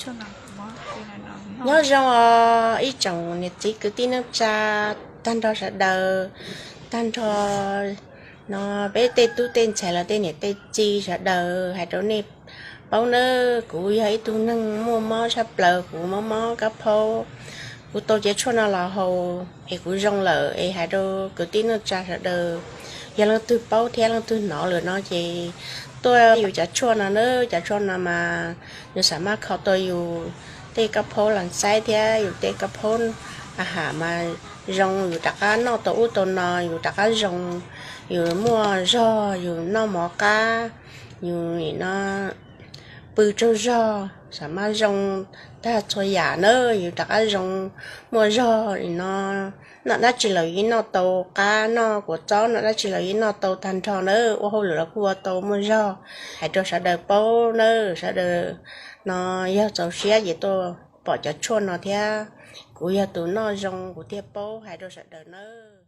Nyob zoo os ib tsoom niam txiv kwv tij neej tsa tag nrho sawv daws, tag nrho no peb tej tub tej ntxhais los tej niam tej txiv sawv daws hais rau nej paub nawb, kuv yog ib tug neeg muaj mob tshaj plaws, kuv mob mob kab phaub. Kuv tau cov tshuaj no los haus es kuv zoo lawm es hais rau kwv tij neej tsa sawv daws, yog leej twg paub thiab leej twg hnov lawm no ces tuaj yus cov tshuaj no nawb. Cov tshuaj no mas nws xam maj kho tau yus tej kab phaub las xaib thiab yus tej kab phaub a ham mas zoo, yus rov qab noj tau ub tau no yus rov qab zoo, yus muaj zog, yus noj mov qab, yus nim no pw tsaug zog, xam maj zoo tag txhua yam nawb, yus rov qab zoo, muaj zog nim no noj dab tsi los yeej noj tau qab, noj kua txob noj dab tsi los yeej noj tau tag nrho nawb, ua hauj lwm los kuj ua tau muaj zog. Hais rau sawv daws paub nawb, sawv daws no yog txaus siab ces tuaj pom cov tshuaj no thiab, kuv yog tus noj zoo kuv thiaj paub hais rau sawv daws nawb.